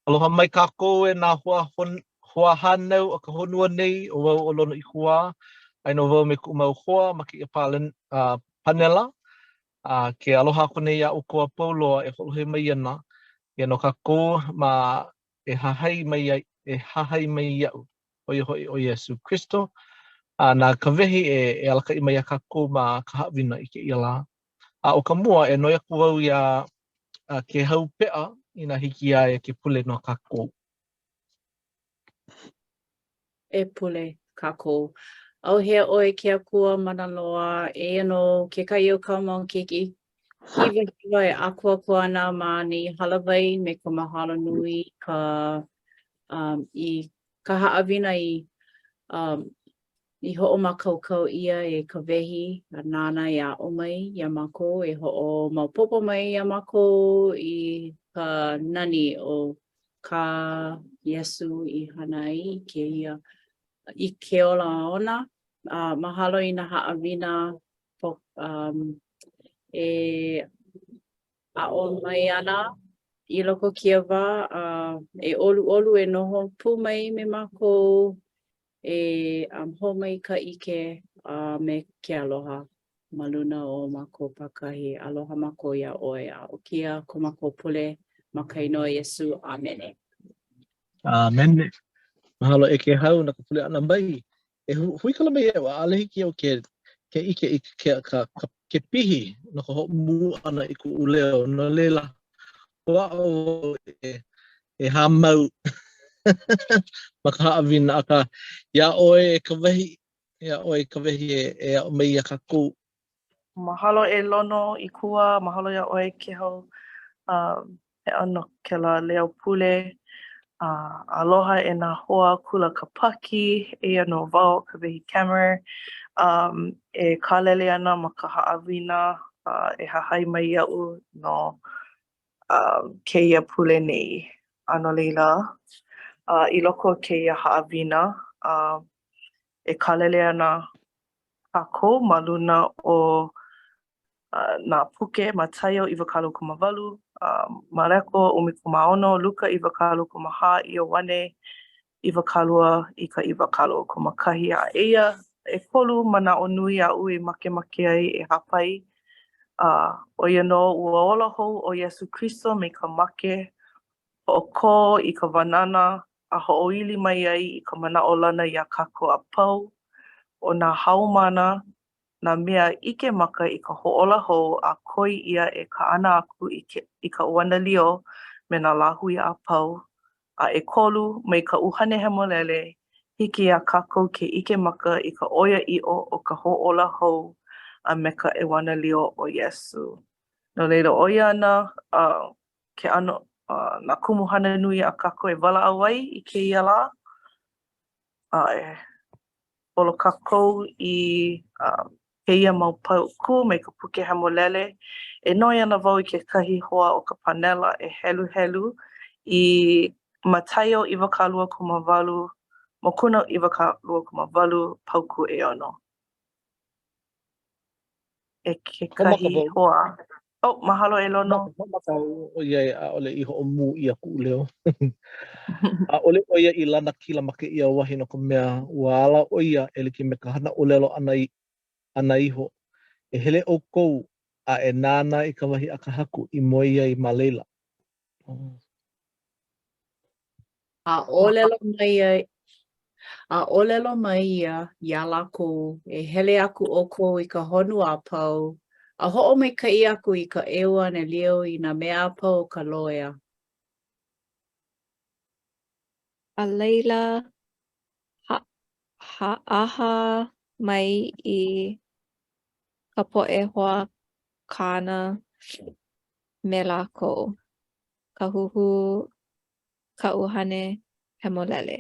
Aloha mai kākou e nā hoa hoahānau o ka honua nei, ʻo wau ʻo Lono Ikuwā, aia nō wau me kuʻu mau hoa ma kēia pale, uh, panela. A uh, ke aloha aku nei iā ʻoukou a pau loa e hoʻolohe mai ana, eia nō kākou ma e hahai mai ai, e hahai mai iaʻu, ʻo ia hoʻi ʻo Iesū Kristo, a na Kawehi e, e alakaʻi mai iā kākou ma ka haʻawina i kēia lā. A ʻo ka mua, e noi aku wau iā Kēhau Peʻa inā hiki iā ia ke pule no kākou. E pule kākou. ʻAuhea ʻoe ke Akua mana loa, eia nō kekahi o kāu mau keiki hiwahiwa e ʻākoakoa ana ma nei hālāwai me ka mahalo nui ka, um, i ka haʻawina i um, i hoʻomākaukau ʻia e Kawehi a nāna e aʻo mai iā mākou, e hoʻomaopopo mai iā mākou i ka nani o kā Iesū i hana ai i kēia, i ke ola ona. A mahalo i nā haʻawina um, e aʻo mai ana i loko o kēia wā, a e ʻoluʻolu e noho pū mai me mākou E um, hō mai ka ʻike a me ke aloha ma luna o mākou pākahi. Aloha mākou iā ʻoe, a ʻo kēia ko mākou pule ma ka inoa Iesū. ʻĀmene. ʻĀmene. Mahalo e Kēhau no ka pule ʻana mai. E hu, huikala mai iaʻu, ʻaʻole hiki iaʻu ke, ke ʻike i ke, ka, ka, ke pihi no ka hoʻomū ʻana i kuʻu leo. No laila, hoʻāʻo wau e, e hāmau ma ka haʻawina, akā, iā ʻoe e Kawehi, iā ʻoe Kawehi e, e aʻo mai iā kākou. Mahalo e Lono Ikuwā, mahalo iā ʻoe Kēhau um, Peʻa no kēlā leo pule. Uh, aloha e nā hoa kula Kāpaki, eia nō wau Kawehi Kammerer, um, e kālele ana ma ka haʻawina uh, e hahai mai iaʻu no um, kēia pule nei. A no laila, uh, i loko o kēia haʻawina, uh, e kālele ana kākou ma luna o uh, nā puke Mataio 28, uh, Mareko 16, Luka 24, Ioane 20 i ka 21. A eia ʻekolu manaʻo nui aʻu i makemake ai e hāpai, a ʻo ia nō ua ola hou ʻo Iesū Kristo mai ka make, hoʻokō i ka wānana a hoʻoili mai ai i ka manaʻolana iā kākou a pau, ʻo nā haumāna, nā mea ʻike maka i ka hoʻōla hou a koi ʻia e kaʻana aku i, ke, i ka ʻeuanelio me nā lāhui a pau, A ʻekolu, mai ka ʻUhane Hemolele, hiki iā kākou ke ʻike maka i ka ʻoiaʻiʻo o ka hoʻōla hou a me ka ʻeuanelio o Iesū. No laila, ʻo ia ana uh, ke ʻano uh, nā kumuhana nui a kākou e walaʻau ai i kēia lā. A e holo kākou i uh, kēia mau paukū mai ka Puke Hemolele. E noi ana wau i kekahi hoa o ka panela e heluhelu i Mataio 28, mokuna 28, paukū ʻeono. E kekahi hoa. Oh, mahalo e Lono. Hoʻomaka au ʻoiai ʻaʻole i hoʻomū ʻia kuʻu leo. ʻAʻole ʻo ia i lanakila ma kēia wahi no ka mea, ua ala ʻo ia e like me ka hana ʻōlelo ʻana, ʻana iho, E hele ʻoukou a e nānā i ka wahi a ka Haku i moe ai ma laila. Oh. A ʻōlelo mai ia, a ʻōlelo mai ia iā lākou, E hele aku ʻoukou i ka honua a pau, a hoʻomaikaʻi aku i ka ʻeuanelio i nā mea a pau o ka loea. A laila, ha haʻaha mai i ka poʻe hoa kāna me lākou, ka huhū ka ʻUhane Hemolele.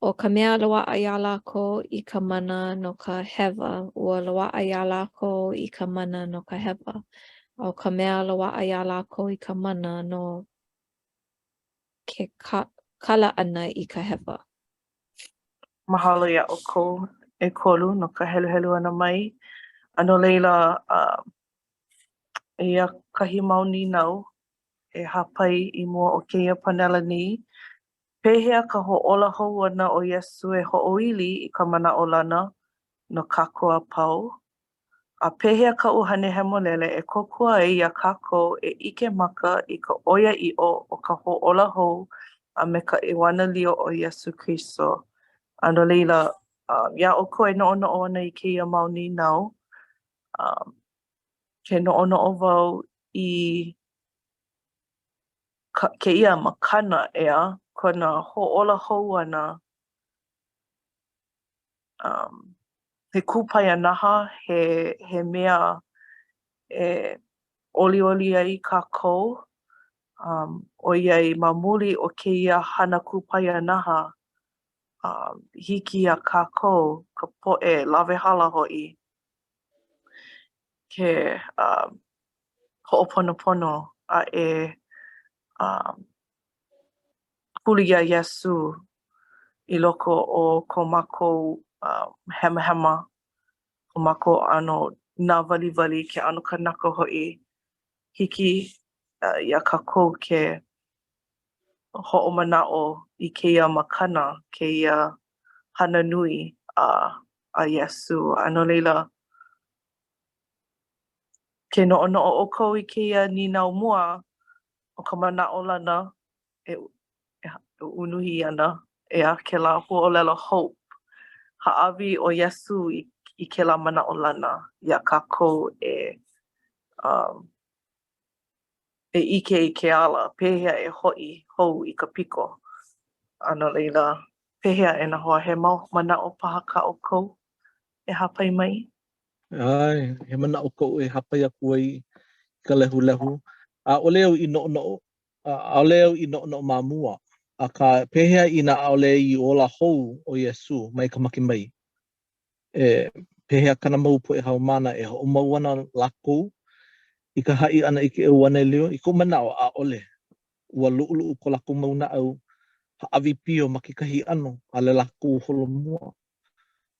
ʻO ka mea loaʻa iā lākou i ka mana no ka hewa, ua loaʻa iā lākou i ka mana no ka hewa. A ʻo ka mea loaʻa iā lākou i ka mana no ke kala ʻana i ka hewa. Mahalo iā ʻoukou ʻekolu no ka heluhelu ʻana mai. A no laila, uh, eia kahi mau nīnau. e hāpai i mua o kēia panela nei. Pehea ka hoʻōla hou ʻana o Iesū e hoʻoili i ka manaʻolana no kākou a pau? A pehea ka ʻUhane Hemolele e kōkua ai iā kākou e ʻike maka i ka ʻoiaʻiʻo o ka hoʻōla hou a me ka ʻeuanelio o Iesū Kristo? A no laila, iā ʻoukou e noʻonoʻo ana i kēia mau nīnau, ke noʻonoʻo wau i kēia makana, ʻeā, kona hoʻōla hou ʻana um, he kūpaianaha, he, he mea e ʻoliʻoli ai kākou, um, ʻoiai ma muli o kēia hana kūpaianaha, um, hiki iā kākou, ka poʻe lawehala hoʻi, ke um, hoʻoponopono a e um, huli iā Iesū i loko o ko mākou hemahema, ko mākou ʻano nāwaliwali, ke ʻano kanaka hoʻi, hiki iā kākou ke hoʻomanaʻo i kēia makana, kēia hana nui a a Iesū. A no laila, ke noʻonoʻo ʻoukou i kēia nīnau mua o ka manaʻolana e e unuhi ana, ʻeā, kēlā huaʻōlelo hope. Hāʻawi ʻo Iesū i, i kēlā manaʻolana iā kākou e, um, e ʻike i ke ala, pehea e hoʻi hou i ka piko. A no laila, pehea e nā hoa, he mau manaʻo paha kā ʻoukou e hāpai mai? ʻAe, he manaʻo koʻu e hāpai aku ai i ka lehulehu. ʻAʻole au i noʻonoʻo ʻAʻole au i noʻonoʻo ma mua, akā, pehea inā ʻaʻole i ola hou ʻo Iesū mai ka make mai? E, pehea kāna mau poʻe haumāna e hoʻomau ana lākou i ka haʻi ʻana i ke ʻeuanelio? I koʻu manaʻo, ʻaʻole. Ua luʻuluʻu ko lākou mau naʻau, hāʻawi pio ma kekahi ʻano, ʻaʻole lākou holomua.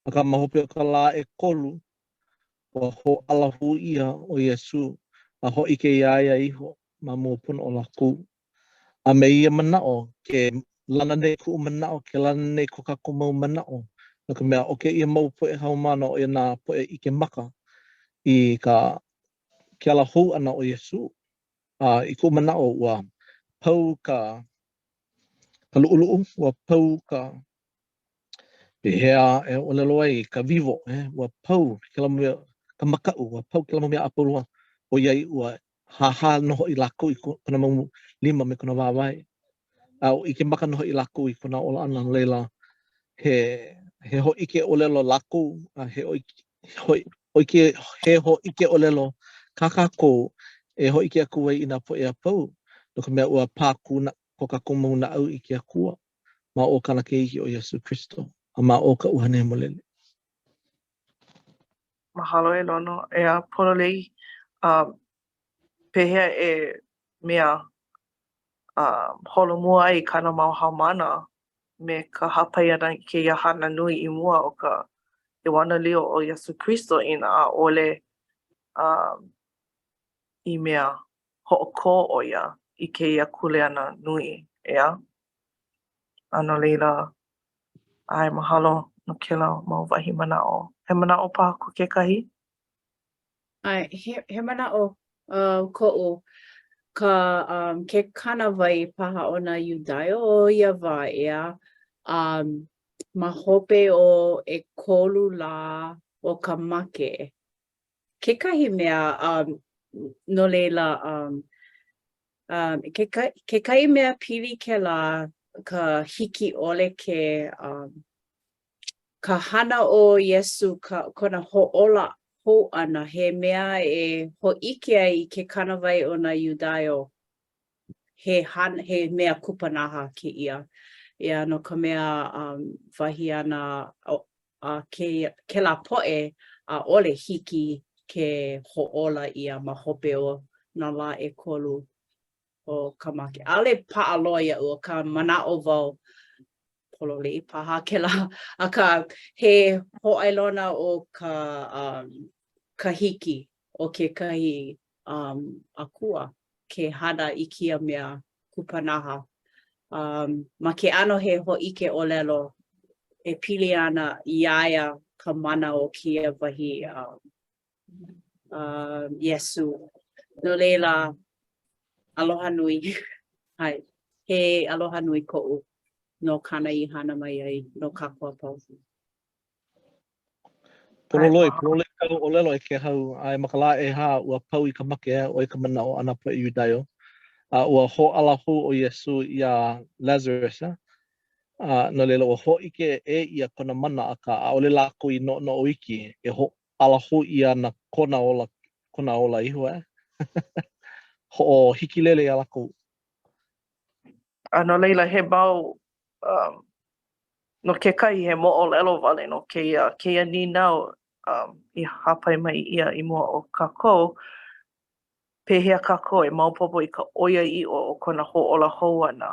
Akā, ma hope o ka lā ʻekolu, ua hōʻala hou ʻia ʻo Iesū a hōʻike iā ia iho ma mua pono o lākou. A me ia manaʻo, ke lana nei kuʻu manaʻo, ke lana nei ko kākou mau manaʻo, no ka mea, ʻo kēia mau poʻe haumāna, ʻo ia nā poʻe ʻike maka i ka ke ala hou ʻana o Iesū. A i kuʻu manaʻo, ua pau ka ka luʻuluʻu, ua pau ka Pehea e ʻōlelo ai ka wiwo, eh, ua pau kēlā mea, ka makaʻu, ua pau kēlā mau mea a pau loa, ʻoiai ua hāhā nō hoʻi lākou i kona mau lima me kona wāwae. A ʻike maka nō hoʻi lākou i kona ola ʻana, no laila, he, he hōʻike ʻōlelo lākou, a he hōʻike, he hōʻike ʻōlelo kā kākou e hōʻike aku ai i nā poʻe a pau, no ka mea, ua pākū ko kākou mau naʻau i ke Akua ma o kāna Keiki ʻo Iesū Kristo, a ma o ka ʻUhane Hemolele. Mahalo e Lono. ʻEā, pololei, um, pehea e mea um, holomua ai kāna mau haumāna me ka hāpai ʻana i kēia hana nui i mua o ka ʻeuanelio o Iesū Kristo inā ʻaʻole um, i mea hoʻokō ʻo ia i kēia kuleana nui, ʻeā? A no laila, ʻae, mahalo no kēlā mau wahi manaʻo. He manaʻo paha ko kekahi? ʻAe, he, he manaʻo uh, koʻu ka um, ke kānāwai paha o nā Iudaio o ia wā, ʻeā, um, ma hope o ʻekolu lā o ka make, Kekahi mea, um, no laila, um, um, keka, kekahi mea pili kēlā ka hiki ʻole ke, um, ka hana o Iesū, ka, kona hoʻōla hou ʻana, he mea e hōʻike ai i ke kānāwai o nā Iudaio, he hana, he mea kupanaha kēia. ʻEā, no ka mea, um, wahi a nā, a kēia, kēlā poʻe, ʻaʻole hiki ke hoʻōla ʻia ma hope o nā lā ʻekolu o ka make. ʻAʻole paʻa loa iaʻu, akā manaʻo wau pololei paha kēlā, akā he hōʻailona o ka, um, ka hiki o kekahi um, akua. ke hana i kēia mea kupanaha. Um, ma ke ʻano he hōʻike ʻōlelo e pili ana iā ia ka mana o kēia wahi um, uh, Iesū. No laila, aloha nui. ʻAe, he aloha nui koʻu no kāna i hana mai ai no kākou a pau. Pololoi, pololei kāu ʻōlelo e Kēhau, a ma ka lā ʻehā, ua pau i ka make, ʻo ia ka manaʻo a nā poʻe Iudaio, a ua hōʻala hou ʻo Iesū iā Lazarus, a no laila, ua hōʻike ʻē ʻia kona mana, akā, ʻaʻole lākou i noʻonoʻo iki e hōʻala hou ʻia ana kona ola, kona ola iho, eh? Hoʻohikilele iā lākou. A no laila, he mau um, no kekahi he moʻolelo wale nō kēia, kēia nīnau um, i hāpai mai ʻia i mua o kākou, pehea kākou e maopopo i ka ʻoiaʻiʻo o kona hōʻola hou ʻana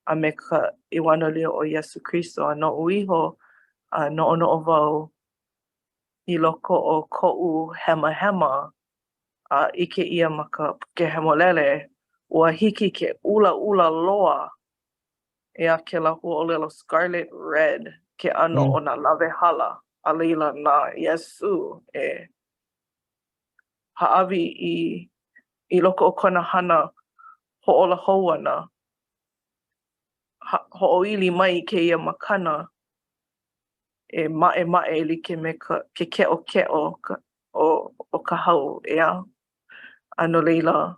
a me ka ʻEuanelio o Iesū Kristo. A noʻu iho, a noʻonoʻo wau i loko o koʻu hemahema a ʻike ʻia ma ka Puke Hemolele, ua hiki ke ʻulaʻula loa ʻEā kēlā huaʻōlelo scarlet red ke ʻano mm. o nā lawehala, a laila na Iesū e hāʻawi i i loko o kona hana hoʻōla hou ʻana, hoʻoili mai i kēia makana e maʻemaʻe e like me ka ke keʻokeʻo ka, o, o ka hau, ʻeā? A no laila,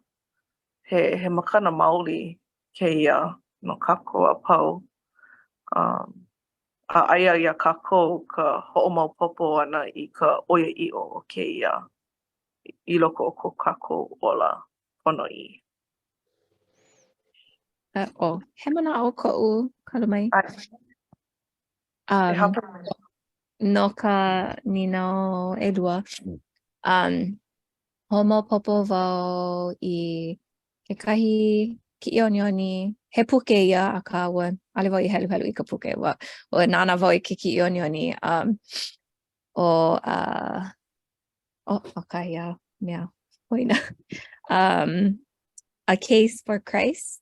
he, he makana maoli kēia no kākou a pau. Um, a aia iā kākou ka hoʻomaopopo ʻana i ka ʻoiaʻiʻo o kēia i loko o ko kākou ola ponoʻī. Uh, oh, he manaʻo koʻu, kala mai. Um, no ka nīnau ʻelua. Um, hoʻomaopopo wau i kekahi kiʻiʻoniʻoni, he puke ia, akā ua ʻaʻole wau i heluhelu i ka puke, ua, ua nānā wau i ke kiʻiʻoniʻoni um, ʻo, uh, oh, ʻo kahi a mea, poina. Um, A Case for Christ,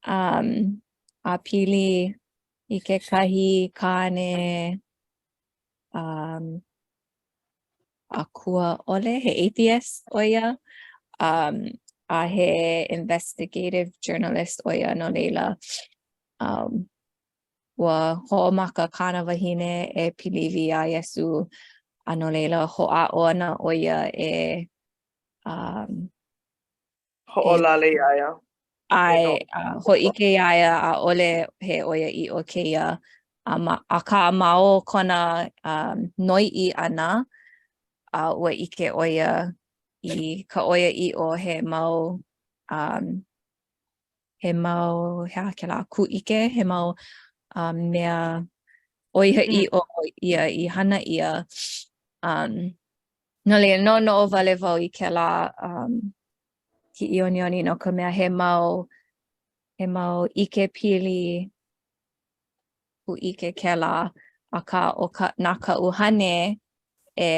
um, a pili i kekahi kāne um, akua ʻole, he atheist ʻo ia, um, a he investigative journalist ʻo ia, no laila, um, ua hoʻomaka kāna wahine e piliwi iā Iesū, a no laila, hoʻāʻo ana ʻo ia e um, Hoʻolale iā ia. ʻAe, a hōʻike iā ia ʻaʻole he ʻoiaʻiʻo kēia. A ma, akā ma o kona um, noiʻi ʻana, a ua ʻike ʻo ia i ka ʻoiaʻiʻo he mau um, he mau, he aha kēlā, kūʻike, he mau um, mea ʻoiaʻiʻo mm. ia i hana ʻia. Um, No laila, noʻonoʻo wale wau i kēlā um, kiʻiʻoniʻoni no ka mea he mau, he mau ʻike pili kūʻike kēlā, akā ʻo ka, na ka ʻuhane e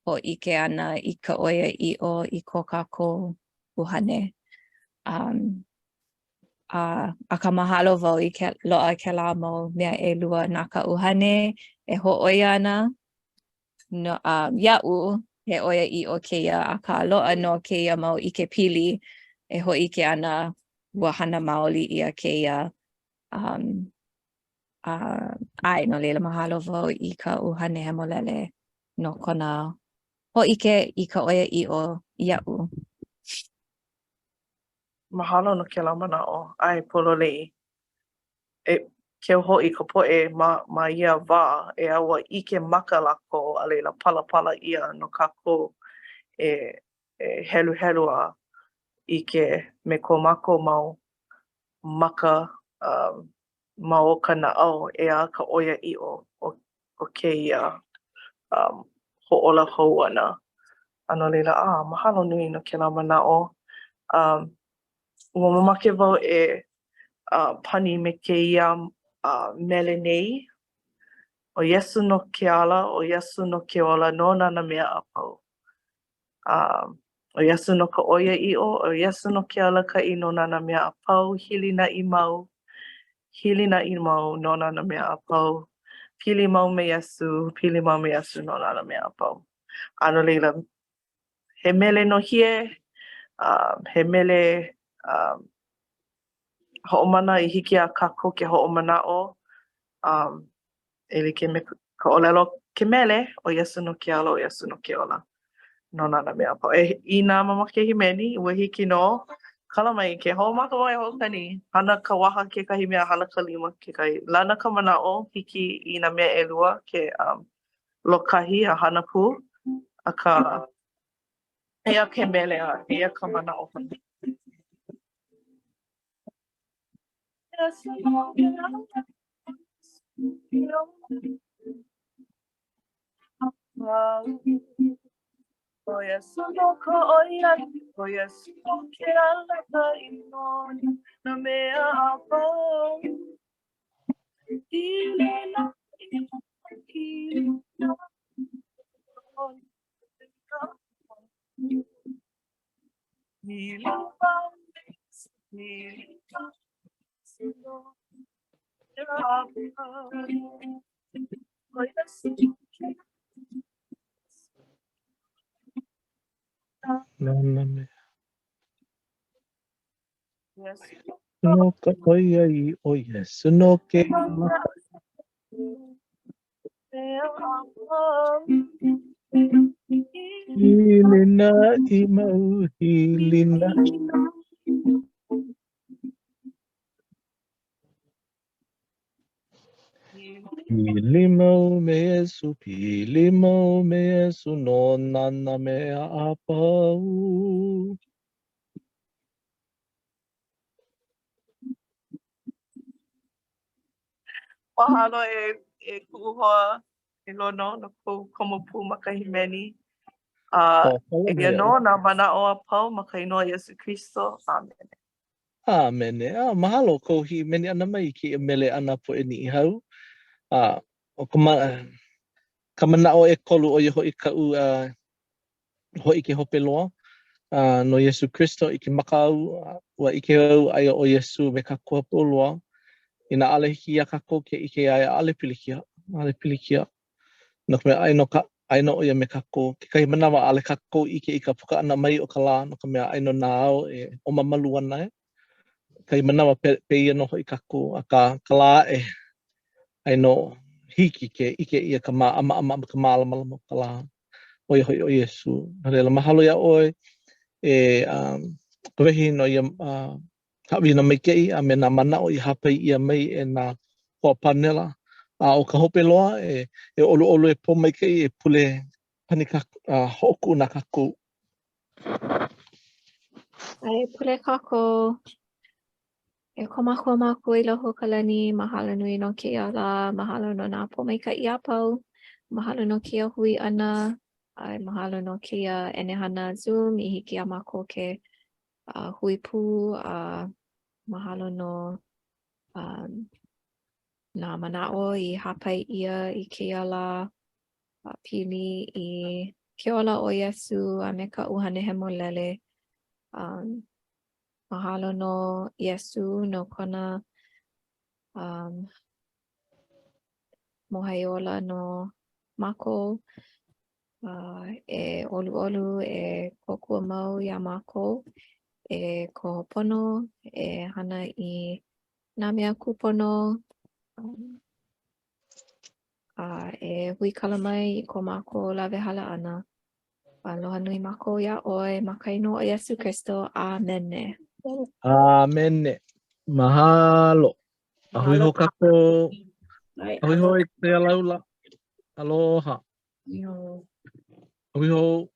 hōʻike ana i ka ʻoiaʻiʻo i ko kākou ʻuhane. Um, a, akā mahalo wau i ke, loaʻa kēlā mau mea ʻelua na ka ʻuhane e hōʻoia ana No, um, iaʻu, he ʻoiaʻiʻo kēia, akā loaʻa nō kēia mau ʻikepili e hōʻike ana ua hana maoli ʻia kēia. Um, a, ʻae, no laila mahalo wau i ka ʻUhane Hemolele no kona hōʻike i ka ʻoiaʻiʻo iaʻu. Mahalo no kēlā manaʻo. ʻAe, pololei. E keu hoʻi ka poʻe ma ma ia wā, ʻeā, ua ʻike maka lākou, a laila palapala ʻia no kākou e e heluhelu a ʻike me ko mākou mau maka um ma o ka naʻau, ʻeā, ka ʻoiaʻiʻo o o kēia um hoʻōla hou ʻana. A no laila, ʻā, mahalo nui no kēlā manaʻo. Um ua mamake wau e uh, pani me kēia uh, mele nei. ʻO Iesū nō ke ala, ʻo Iesū nō ke ola, nona nā mea a pau. Um. ʻO Iesū nō ka ʻoiaʻiʻo, ʻo Iesū nō ke alakaʻi nona nā mea a pau, hilinaʻi mau, hilinaʻi mau nona nā mea a pau. Pili mau me Iesū, pili mau me Iesū nona nā mea a pau. A no laila, he mele nohie, um, he mele um, hoʻomana i hiki iā kākou ke hoʻomanaʻo um, e like me ka ʻōlelo ke mele, ʻo Iesū nō ke ala, ʻo Iesū nō ke ola. Nona nā mea a pau. E, inā mamake hīmeni, ua hiki nō, kala mai ke hoʻomaka mai hoʻokani. Hana ka waha kekahi mea, hana ka lima kekahi. Lana ka manaʻo, hiki i nā mea ʻelua ke um, lōkahi a hana pū. Akā, eia ke mele a eia ka manaʻo. ʻO Iesū nō ka ʻoiaʻiʻo, ʻo Iesū nō ke alakaʻi nona nā mea a pau. Hilinaʻi mau, hilinaʻi Nō ka ʻoiaʻiʻo, Iesū nō ke alakaʻi. Hilinaʻi mau, hilinaʻi. Pili mau me Iesū, pili mau me Iesū, nona nā mea a pau. Mahalo e e kuʻu hoa e Lono no kou komo pū ma ka hīmeni. A eia nō nā manaʻo a pau ma ka inoa Iesū Kristo. ʻĀmene. ʻĀmene. A mahalo kou hīmeni ʻana mai i kēia mele a nā poʻe Niʻihau. A ʻo ka ma ka manaʻo ʻekolu ʻo ia hoʻi kaʻu uh, hōʻike hope loa uh, no Iesū Kristo i ke maka au, ua ʻike au aia ʻo Iesū me kākou a pau loa. Inā ʻaʻole hiki iā kākou ke ʻike iā ia, ʻaʻole pilikia, ʻaʻole pilikia. No ka mea, aia nō ka, aia nō ʻo ia me kākou. Kekahi manawa, ʻaʻole kākou ʻike i ka puka ʻana mai o ka lā, no ka mea, aia nō nā ao e ʻōmamalu ana e. Kekahi manawa, pe, pēia nō hoʻi kākou, akā, ka lā aʻe, aia nō hiki ke ʻike ʻia ka māʻamaʻama a me ka mālamalama o ka lā. ʻO ia hoʻi ʻo Iesū. No laila, mahalo iā ʻoe e um, Kawehi no ia uh, haʻawina maikaʻi a me nā manaʻo i hāpai ʻia mai e nā hoa pānela. A ʻo ka hope loa, e, e ʻoluʻolu e pōmaikaʻi e pule pani kā, uh, hoʻokuʻu na kākou. A e pule kākou. E ko mākou Makua i loko o ka lani, mahalo nui no kēia lā, mahalo no nā pōmaikaʻi a pau, mahalo no kēia hui ʻana, a mahalo no kēia ʻenehana Zoom i hiki iā mākou ke uh, hui pū, a mahalo no um, nā manaʻo i hāpai ʻia i kēia lā a pili i ke ola o Iesū a me ka ʻUhane Hemolele. Um, Mahalo no Iesū no kona um, mōhai ola no mākou. Uh, e ʻoluʻolu, e kōkua mau iā mākou, e koho pono, e hana i nā mea kūpono, um, a e huikala mai i ko mākou lawehala ʻana. Aloha nui mākou iā ʻoe ma ka inoa o Iesū Kristo. ʻĀmene. ʻĀmene. Mahalo. A hui hou kākou. A hui hou i ke alaula. Aloha. A hui hou.